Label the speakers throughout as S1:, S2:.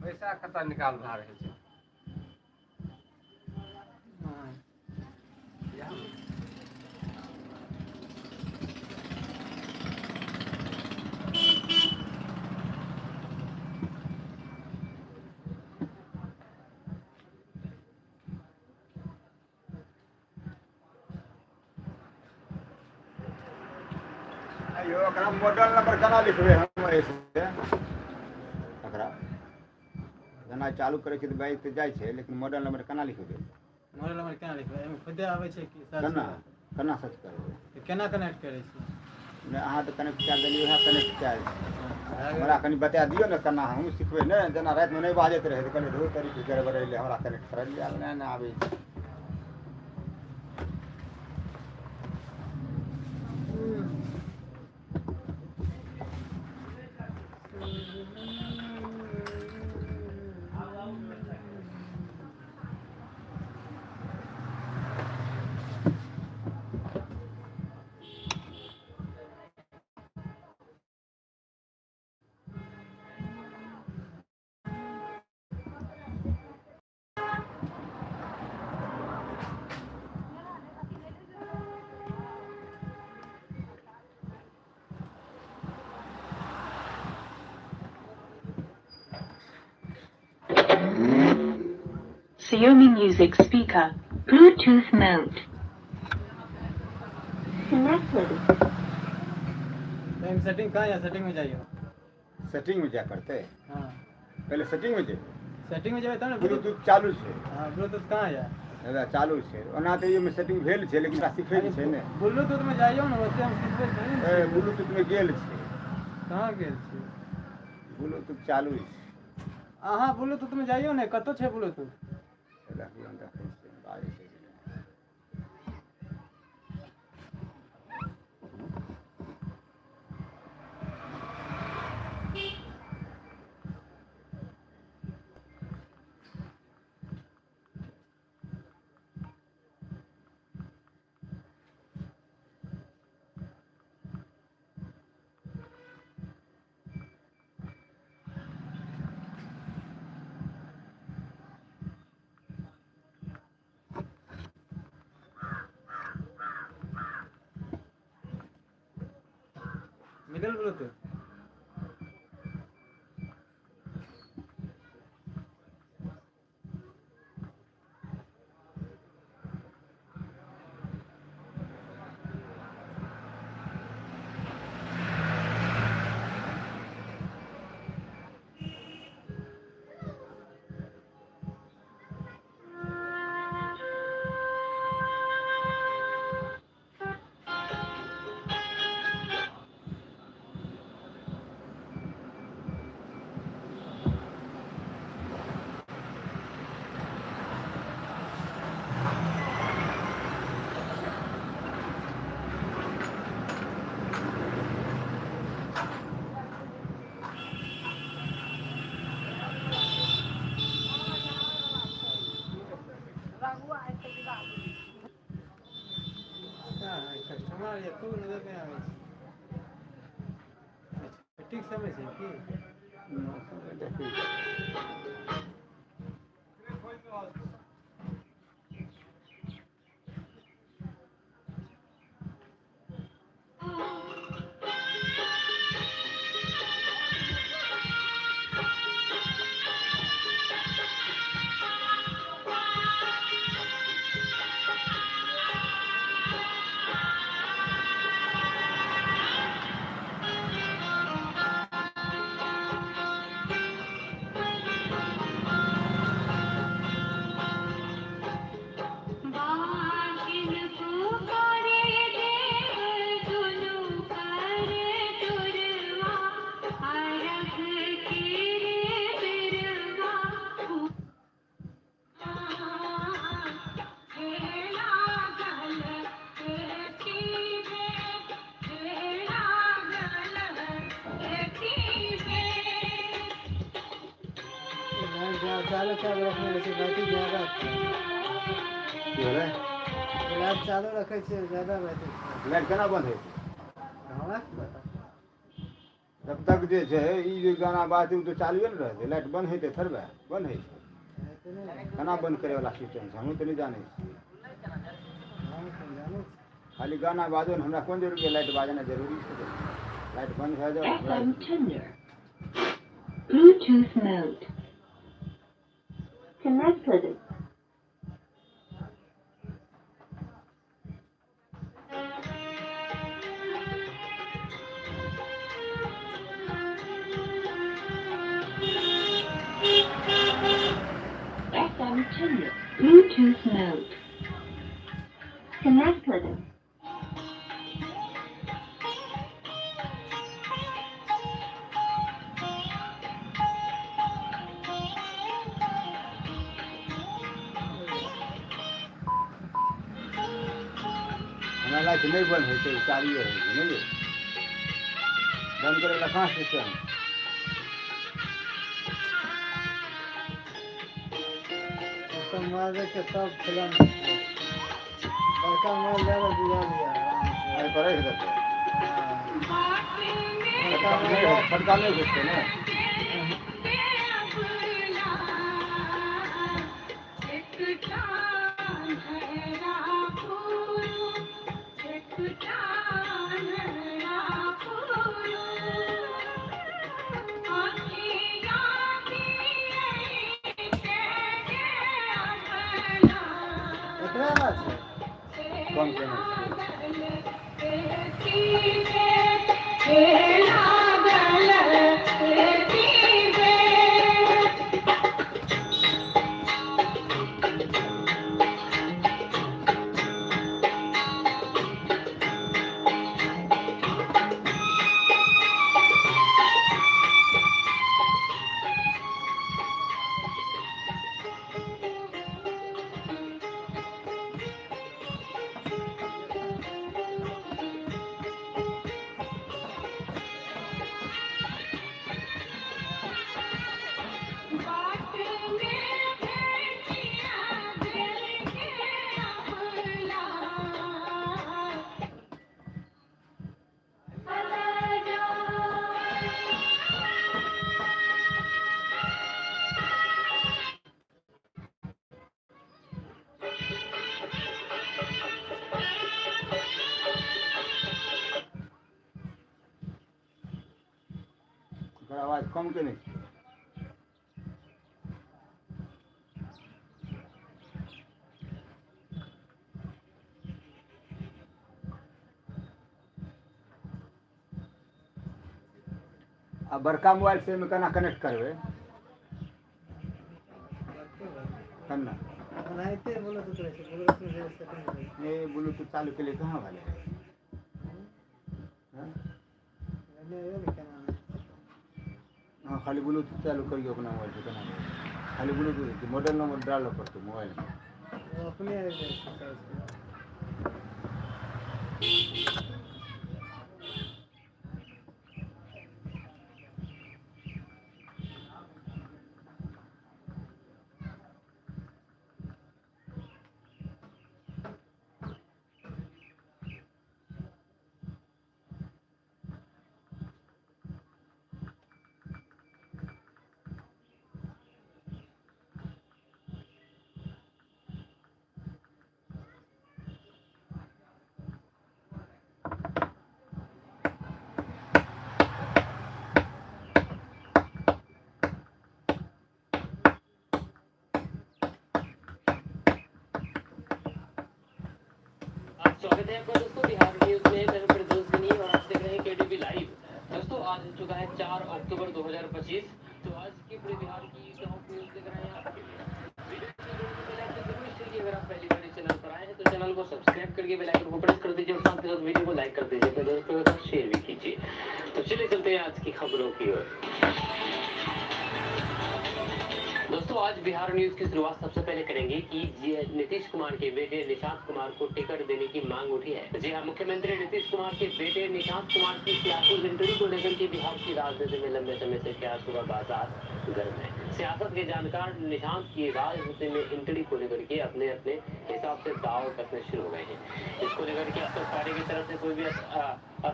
S1: पैसा कतऽ निकाल भए रहल छै।
S2: अयो ओकरा मॉडल नंबर केना लिखबै हम एहिसे एकरा जेना चालू करै छियै तऽ बाजि तऽ जाइ छै, लेकिन मॉडल नंबर केना लिखबै?
S3: मॉडल नंबर केना लिखबै? एहिमे खुदे आबै छै कि सर्च?
S2: केना केना सर्च करबै?
S3: तऽ केना कनेक्ट करै छी?
S2: नहि, अहाँ तऽ कनेक्ट कए देलियै, उएह कनेक्ट कए हमरा कनि बता दियौ ने केना, हमहूँ सिखबै ने। जेना रातिमे नहि बाजैत रहै तऽ कहलियै धू तरीके गड़बड़ेलै, हमरा कनेक्ट करलियै, आब नहि ने आबै छै।
S4: Xiaomi Music Speaker. Bluetooth mode. Connected.
S3: एहिमे सेटिंग कहाँ यऽ? सेटिंग में जाइयो।
S2: सेटिंग में जाय पड़तै?
S3: हाँ।
S2: पहिले सेटिंग में जेबै।
S3: सेटिंग में जेबै तब ने।
S2: ब्लूटूथ चालू छै?
S3: हाँ, ब्लूटूथ कहाँ यऽ?
S2: दादा, चालू छै। ओना तऽ एहिमे सेटिंग भेल छै, लेकिन हमरा सिखै के छै ने।
S3: ब्लूटूथ में जाइयो ने, ओते हम सिखबै थोड़े ने
S2: ए
S3: छियै।
S2: ब्लूटूथ में गेल छै।
S3: कहाँ गेल छी?
S2: ब्लूटूथ चालू छै।
S3: अहाँ ब्लूटूथ में जाइयो ने, कतऽ छै ब्लूटूथ?
S2: देखियौ, हम देखै छियै बाजै छै कि नहि।
S3: मिलल ब्लूटूथ? हमरा एको नजर नहि आबै छै। छुट्टीके समय छै की?
S2: देखी।
S3: लाइट चालू चालू रखने छै, बैटरी ज्यादा छै।
S2: की भेलै?
S3: लाइट चालू रखै छियै, ज्यादा बैटरी छै।
S2: लाइट केना बंद होइ छै?
S3: हमरा की पता।
S2: जब तक जे छै ई जे गाना बाजतै, ओ तऽ चालुए ने रहतै। लाइट बंद हेतै थोड़बे बंद होइ छै?
S3: हेतै नहि।
S2: केना बंद करे वाला सिस्टम छै? हमहूँ तऽ नहि जानै छियै।
S3: हम तऽ जानै छी।
S2: खाली गाना बाजो ने, हमरा कोन जरूरी है? लाइट बाजना जरूरी छै? लाइट बंद भए जाओ हमरा।
S4: FM tuner. Bluetooth mode. Connected. FM tuner. Bluetooth mode. Connected.
S2: हमरा लाइट नहि बंद होइ छै, ओ चालुए होइ छै। नहि यौ, बंद करे वाला कहाँ सिस्टम?
S3: तऽ मोबाइल देख के तब फिल्म, बड़का मोबाइल लेबै, बुझा लिअ आरामसँ।
S2: एहि पर राखि देतै।
S3: हँ।
S2: छोटका नहि, छोटका नहि घुसतै ने।
S3: एतबे बात छै।
S2: कम केने छियै। ओकर आवाज कम केने छियै। आ बड़का मोबाइल से एहिमे केना कनेक्ट करबै? केना?
S3: ओनाहिते ब्लूटूथ रहै छै, ब्लूटूथ जे सेटिंग रहै छै।
S2: ए, ब्लूटूथ चालू केलियै, कहाँ भेलै? हँ?
S3: एने एबै ने, केना होइ छै।
S2: हँ, खाली ब्लूटूथ चालू करियौ अपना मोबाइल से, केना भेलै? खाली ब्लूटूथ मॉडल नंबर डालऽ पड़तै मोबाइलमे।
S3: ओ अपने आबि जाइ छै सर्च के।
S5: स्वागत है आपका दोस्तों बिहार न्यूज में। मैं हूं प्रदोष गनी और आप देख रहे हैं केडीबी लाइव। दोस्तों आज हो चुका है 4 अक्टूबर 2025। तो आज की पूरे बिहार की टॉप न्यूज देख रहे हैं आपके लिए। वीडियो से जुड़ने से पहले आपसे रिक्वेस्ट है कि अगर आप पहली बार इस चैनल पर आए हैं तो चैनल को सब्सक्राइब करके बेल आइकन को प्रेस कर दीजिए और साथ ही साथ वीडियो को लाइक कर दीजिए, अपने दोस्तों के साथ शेयर भी कीजिए। तो चलिए चलते हैं आज की खबरों की ओर। दोस्तों आज बिहार न्यूज की शुरुआत सबसे पहले करेंगे कि नीतीश कुमार के बेटे निशांत कुमार को टिकट देने की मांग उठी है। जी हां, मुख्यमंत्री नीतीश कुमार के बेटे निशांत कुमार की सियासी एंट्री को लेकर के बिहार की राजनीति में लंबे समय से कयासों का बाजार गर्म है। सियासत के जानकार निशांत की राजनीति में एंट्री को लेकर के अपने अपने हिसाब से दाव कसने शुरू हो गए हैं। इसको लेकर के अब तक पार्टी की तरफ से कोई भी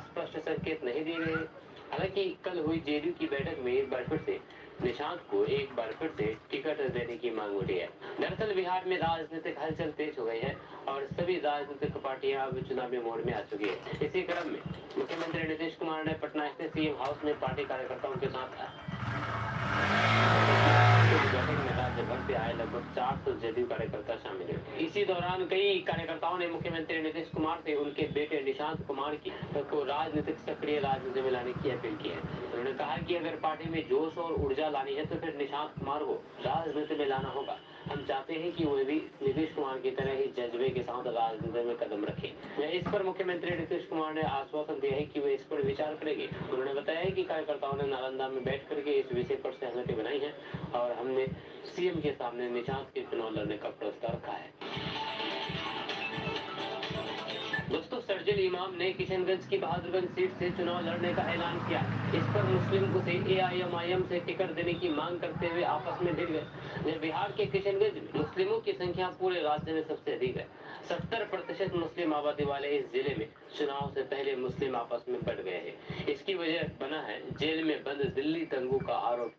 S5: स्पष्ट संकेत नहीं दिए गए। हालांकि कल हुई जेडीयू की बैठक में एक बार फिर से निशांत को एक बार फिर से टिकट देने की मांग उठी है। दरअसल बिहार में राजनीतिक हलचल तेज हो गई है और सभी राजनीतिक पार्टियां अब चुनावी मोड में आ चुकी है। इसी क्रम में मुख्यमंत्री नीतीश कुमार ने पटना स्थित सीएम हाउस में पार्टी कार्यकर्ताओं के साथ इस बैठक में राज्य भर से आए लगभग 400 जदयू कार्यकर्ता शामिल हुए। इसी दौरान कई कार्यकर्ताओं ने मुख्यमंत्री नीतीश कुमार से उनके बेटे निशांत कुमार की को राजनीतिक सक्रिय राजनीति में लाने की अपील की है। उन्होंने कहा कि अगर पार्टी में जोश और ऊर्जा लानी है तो फिर निशांत कुमार को राजनीति में लाना होगा। हम चाहते हैं कि वे भी नीतीश कुमार की तरह ही जज्बे के साथ राजनीति में कदम रखें। इस पर मुख्यमंत्री नीतीश कुमार ने आश्वासन दिया है कि वे इस पर विचार करेंगे। उन्होंने बताया कि कार्यकर्ताओं ने नालंदा में बैठ करके इस विषय पर सहमति बनाई है और हमने सीएम के सामने निशांत के चुनाव लड़ने का प्रस्ताव रखा है। दोस्तों शर्जील इमाम ने किशनगंज की बहादुरगंज सीट से चुनाव लड़ने का ऐलान किया। इस पर मुस्लिम उसे एआईएमआईएम से टिकट देने की मांग करते हुए आपस में भिड़ गए। बिहार के किशनगंज में मुस्लिमों की संख्या पूरे राज्य में सबसे अधिक है। 70% मुस्लिम आबादी वाले इस जिले में चुनाव से पहले मुस्लिम आपस में बढ़ गए हैं। इसकी वजह बना है जेल में बंद दिल्ली दंगों का आरोप।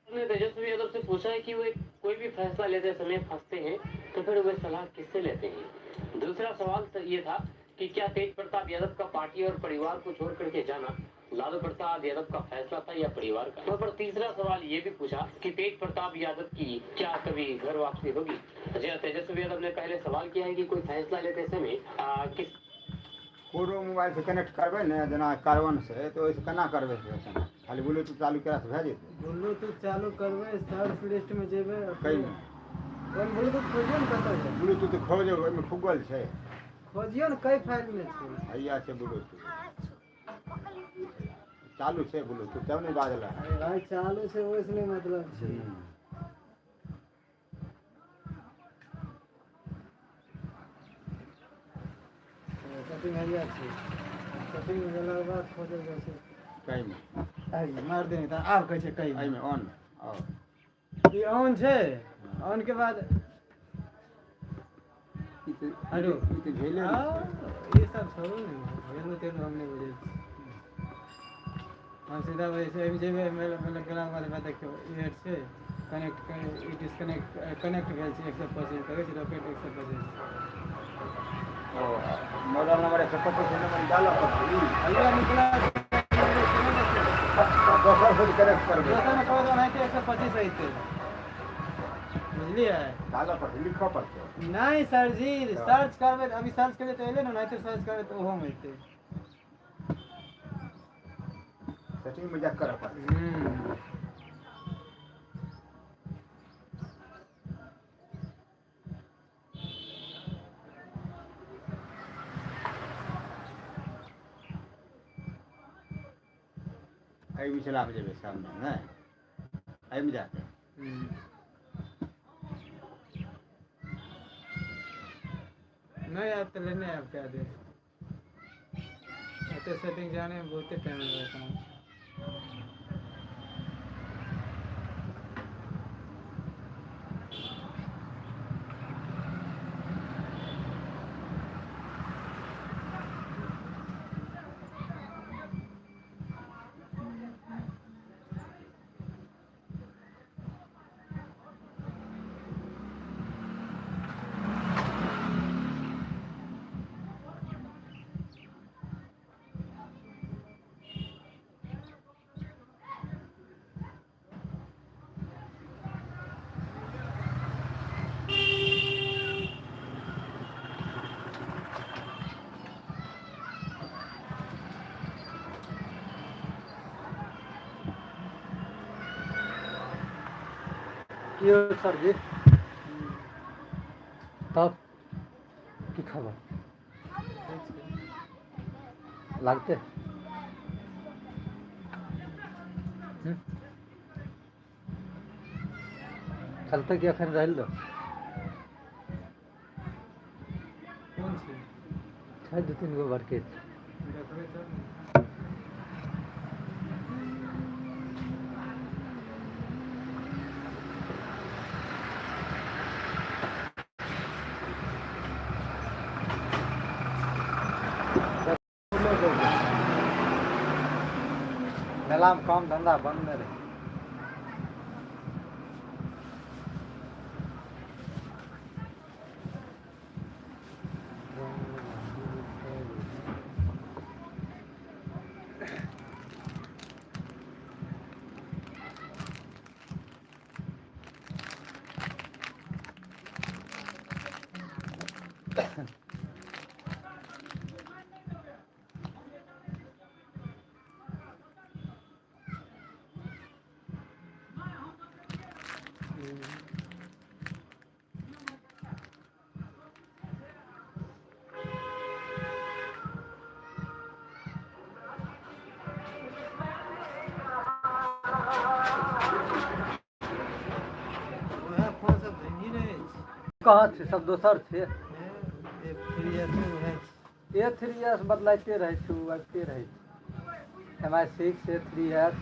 S5: ने तेजस्वी यादव से पूछा है कि वे कोई भी फैसला लेते समय फंसते हैं तो फिर वे सलाह किससे लेते हैं। दूसरा सवाल तो ये था कि क्या तेज प्रताप यादव का पार्टी और परिवार को छोड़ करके जाना लालू प्रसाद यादव का फैसला था या परिवार का। पर तीसरा सवाल ये भी पूछा कि तेज प्रताप यादव की क्या कभी घर वापसी होगी। जी तेजस्वी यादव ने पहले सवाल किया है कि कोई फैसला लेते समय किस
S2: कोनो मोबाइल से कनेक्ट करबै ने जेना कार्बन से तऽ ओहिसँ केना करबै से खाली ब्लूटूथ चालू केलासँ भए जेतै।
S3: ब्लूटूथ चालू करबै, सर्च लिस्ट में जेबै।
S2: कइमे?
S3: ओहिमे ब्लूटूथ खोजियौ ने कतऽ छै।
S2: ब्लूटूथ खोजो, ओहिमे फुगल छै।
S3: खोजियौ ने कई फाइल में छै।
S2: हैया छै ब्लूटूथ चालू छै, ब्लूटूथ तब नहि बाजल।
S3: अरे भाई, चालू छै ओहिसँ नहि मतलब छै। सेटिंग हैया छै, सेटिंग में गेलाके बाद खोजल जाइ छै।
S2: कइमे?
S3: अरे मार देने तऽ आब कहै छै कई।
S2: एहिमे ऑन आओर
S3: ई ऑन छै, ऑन के बाद
S2: ई तऽ
S3: हेलो।
S2: ई तऽ झेले नहि
S3: हाँ,
S2: छै।
S3: ई सब छोड़ू ने, हेलो तेलो हम नहि बुझै छी। हम सीधा वैसे एहिमे जेबै, मेल गेलाके बाद बाद देखियौ ई एड छै, कनेक्ट कर, ई डिस्कनेक्ट, कनेक्ट भेल छै। 125 कहै छै, रॉकेट 125।
S2: ओ मॉडल नंबर 125 नंबर डालऽ पड़तै ई।
S3: हैया निकला।
S2: दोसर से कनेक्ट करबै।
S3: दोसरमे कहबै तऽ ओनाहिते 125 अयतै, बुझलियै?
S2: डालऽ पड़तै, लिखऽ पड़तै।
S3: नहि सर जी, सर्च करबै तऽ अभी सर्च करबै तऽ एलै ने, ओनाहिते सर्च करबै तऽ ओहोमे एतै।
S2: सेटिंग में जा करऽ पड़तै।
S3: हूँ।
S2: एहि बिचलामे जेबै सामने नहि एहिमे जाके।
S3: हूँ। नहि आयत तऽ लेने आयब कए देब। एते सेटिंग जाने में बहुते टाइम लगत हन।
S6: की यौ सरजी, तब की खबर? लागतै? हम्म? चलतै कि एखन रहल दो?
S3: कोन छै?
S6: छै दू तीन गो बड़के छै।
S3: देखबै तब ने।
S6: मेलामे काम धन्धा बन्द नहि रहै।
S3: उएह फोन सब धन्य रहै छै।
S6: कहाँ छै? सब दोसर छै।
S3: ए थ्री एस उएह छै।
S6: ए थ्री एस बदलाइते रहै छै, ओ आबिते रहै छै। M I six, A three S.